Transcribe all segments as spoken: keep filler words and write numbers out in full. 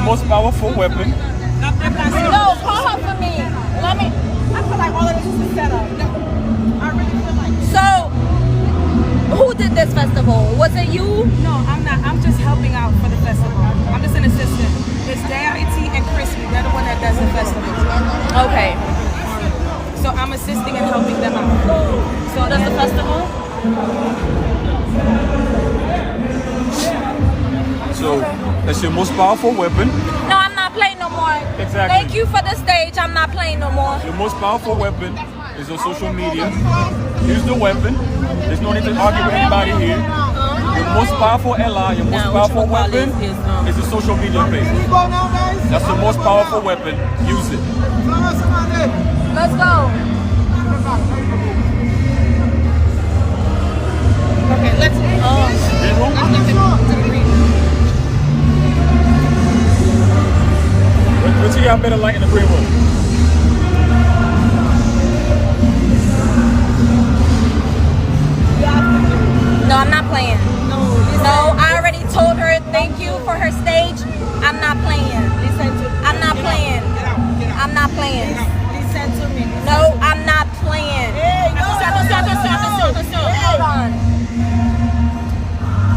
Most powerful weapon. No, call her for me. Let me. I feel like all of this is a setup. I really feel like. So, who did this festival? Was it you? No, I'm not. I'm just helping out for the festival. I'm just an assistant. It's J I T and Crispy. They're the one that does the festival. Okay. So I'm assisting and helping them out. So does the festival? So, that's your most powerful weapon. No, I'm not playing no more. Exactly. Thank you for the stage. I'm not playing no more. Your most powerful weapon is on social media. Use the weapon. There's no need to argue with anybody here. Your most powerful ally, your most powerful weapon is the social media page. That's the most powerful weapon. Use it. Let's go. Okay, let's, uh, let's get to the green. Wait, wait till y'all better light in the green room. No, I'm not playing. No, I already told her thank you for her stage. I'm not playing. Listen to me. I'm not playing. I'm not playing. Listen to me. No, I'm not playing. Hey, no, no, no, no, no. Hold on.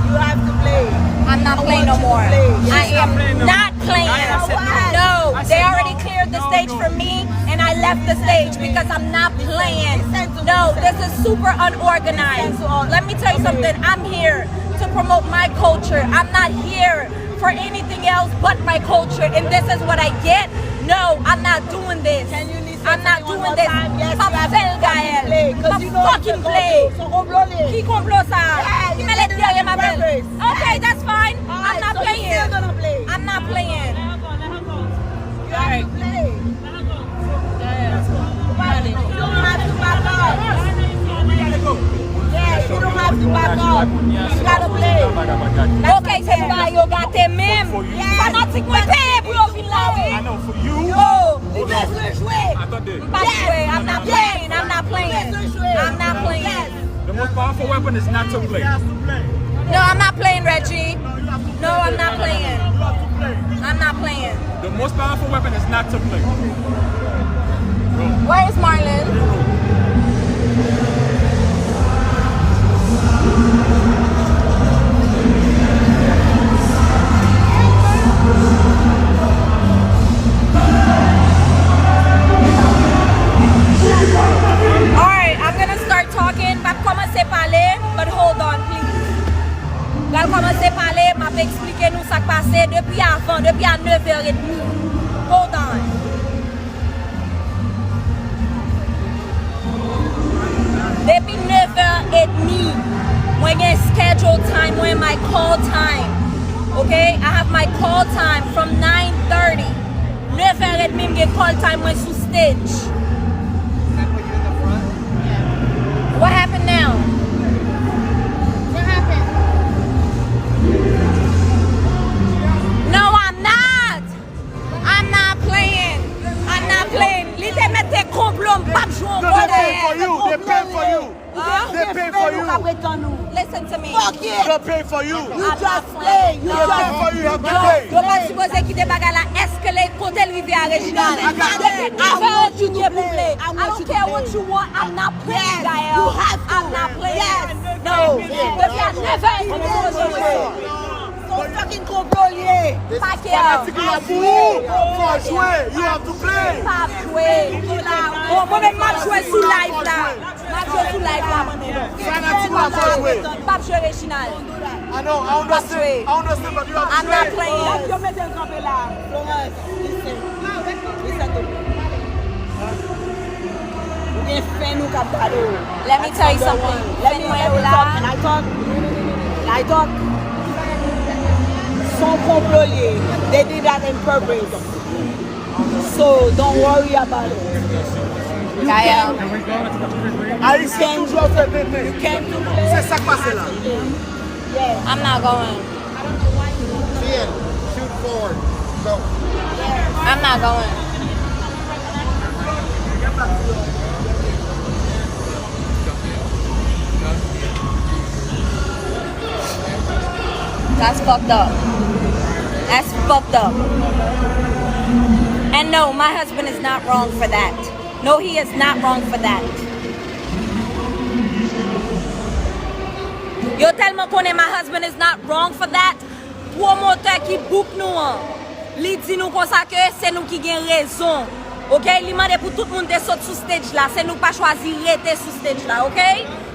You have to play. I'm not playing no more. I am not playing. No, they already cleared the stage for me, and I left the stage because I'm not playing. No, this is super unorganized. Let me tell you something. I'm here to promote my culture. I'm not here for anything else but my culture, and this is what I get. No, I'm not doing this. I'm not doing this. M ap fè l, Gaëlle. M ap fucking play. Ki konplo sa? Ki mele dèyè m avè l? Okay, that's fine. I'm not playing. I'm not playing. Alright. Alright. You don't have to back up. Yeah, you don't have to back up. You gotta play. Okay, se pa yo gate menm. Fanatik mwen peye pou yo vin la, wi. I know, for you. Oh. Li bezwen jwe. M p ap jwe. I'm not playing. I'm not playing. I'm not playing. The most powerful weapon is not to play. No, I'm not playing, Reggie. No, I'm not playing. I'm not playing. The most powerful weapon is not to play. Where is Marlon? Alright, I'm gonna start talking. M ap kòmanse pale, but hold on, please. Pral kòmanse pale, m ap eksplike nou sa k pase depi avan, depi a nevè edmi. Hold on. Depi nevè edmi, mwen gen schedule time mwen, my call time. Okay? I have my call time from nine thirty. Nevè edmi, m gen call time mwen sou stage. What happened now? What happened? No, I'm not. I'm not playing. I'm not playing. Li te mete konplo, m p ap jwe ankò dèyè. They pay for you. They pay for you. They pay for you. Listen to me. Fuck it. They pay for you. You just play. You just play. Yo pa sipoze kite bagay la eskalate kote l rive a, Reginald. Depi avan yo di ke pou play. I don't care what you want. I'm not playing, Gaëlle. I'm not playing. No. Depi a nevè edmi, So fucking konplo l ye. Pa kè. Fanatik la pou ou. Fò jwe. You have to play. Pa jwe. Bon, mwen menm m ap jwe sou live la. M ap jwe sou live la, mwen menm. Fanatik la fò jwe. M p ap jwe, Reginald. I know, I understand. I understand, but you have to play. I'm not playing. Yo mete l kanpe la. Florence, listen. Listen to me. Ou gen fan ou k ap gade w. Let me tell you something. Let me, let me talk. Can I talk? Can I talk? Son konplo l ye. They did that in purpose. So, don't worry about it. Gaëlle. Ayisyen toujou ap fè tenten. Se sa k pase la. I'm not going. Ian, shoot forward. Go. I'm not going. That's fucked up. That's fucked up. And no, my husband is not wrong for that. No, he is not wrong for that. Yo tèlman konnen my husband is not wrong for that. Pwomotè ki book nou an, li di nou konsa ke se nou ki gen rezon. Ok, li mande pou tout moun te sot sou stage la. Se nou pa chwazi rete sou stage la, ok?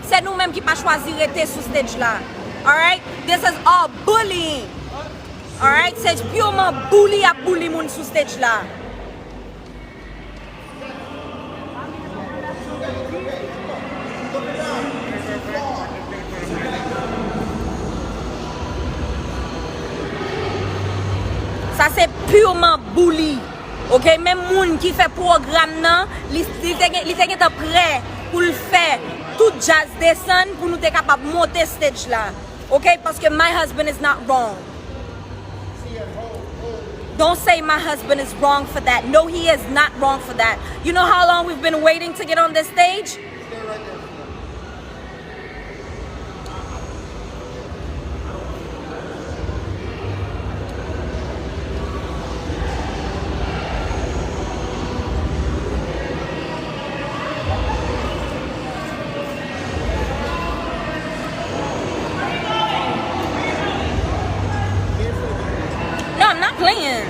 Se nou menm ki pa chwazi rete sou stage la. Alright? This is all bullying. Alright? Se purman bully y ap bully moun sou stage la. Sa se purman bully. Ok, menm moun ki fè pwogram nan, li, li te gen, li te gentan prè pou l fè tout djaz desann pou nou te kapab monte stage la. Ok, paske my husband is not wrong. Don't say my husband is wrong for that. No, he is not wrong for that. You know how long we've been waiting to get on this stage? No, I'm not playing.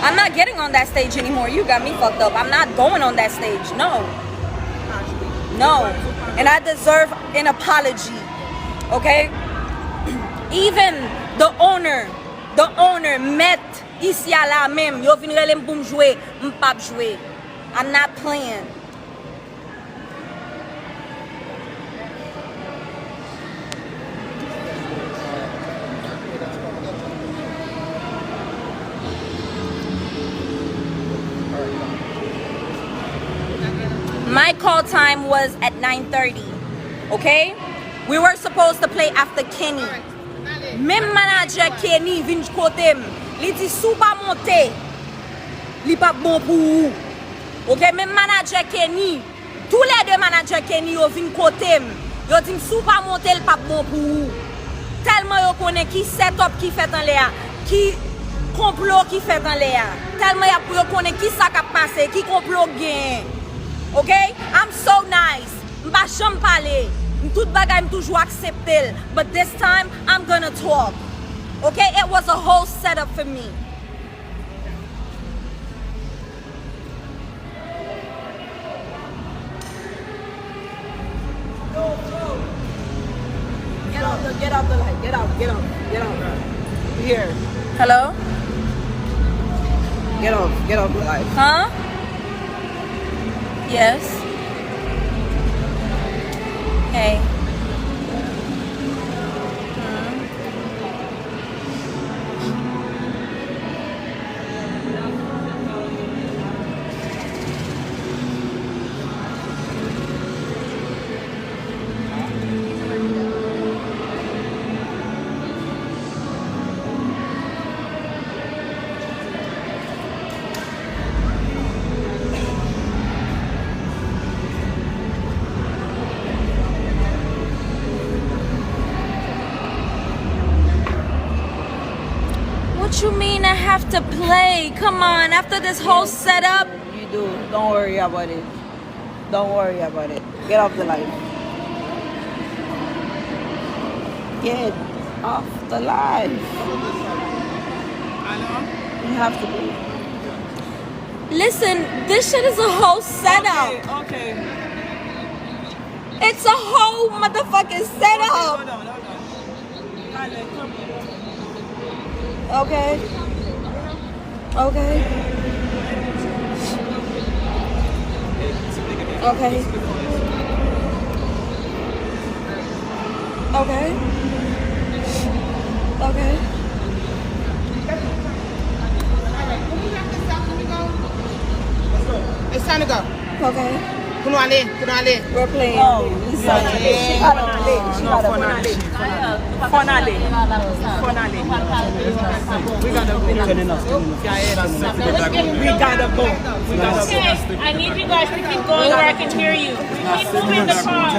I'm not getting on that stage anymore. You got me fucked up. I'm not going on that stage. No. No. And I deserve an apology. Okay? Even the owner, the owner, mèt isi a la menm, yo vin rele m pou m jwe, m p ap jwe. I'm not playing. My call time was at nine thirty, okay? We were supposed to play after Kenny. Menm manadjè Kenny vin kote m. Li di, "Si w pa monte, li p ap bon pou ou." Ok, menm manadjè Kenny, toulède manadjè Kenny yo vin kote m. Yo di m, "Si w pa monte, l p ap bon pou ou." Tèlman yo konnen ki set up ki fèt anlè a, ki konplo ki fèt anlè a. Tèlman y ap, yo konnen ki sa k ap pase, ki konplo k genyen. Ok? I'm so nice. M pa janm pale. M tout bagay m toujou aksepte l. But this time, I'm gonna talk. Okay? It was a whole setup for me. Get off the, get off the light. Get off, get off, get off. Here. Hello? Get off, get off the light. Huh? Yes. Hey. Hmm. What you mean I have to play? Come on, after this whole setup. You do. Don't worry about it. Don't worry about it. Get off the live. Get off the live. You have to be. Listen, this shit is a whole setup. Okay, okay. It's a whole motherfucking setup. Okay, hold on, hold on. Okay. Okay. Okay. Okay. Okay. It's time to go. Okay. Pou nou ale, pou nou ale. We're playing. Oh, she gotta, she gotta, she gotta. Fò n ale. Fò n ale. We gotta go. We gotta go. We gotta go. I need you guys to keep going where I can hear you. Keep moving the car.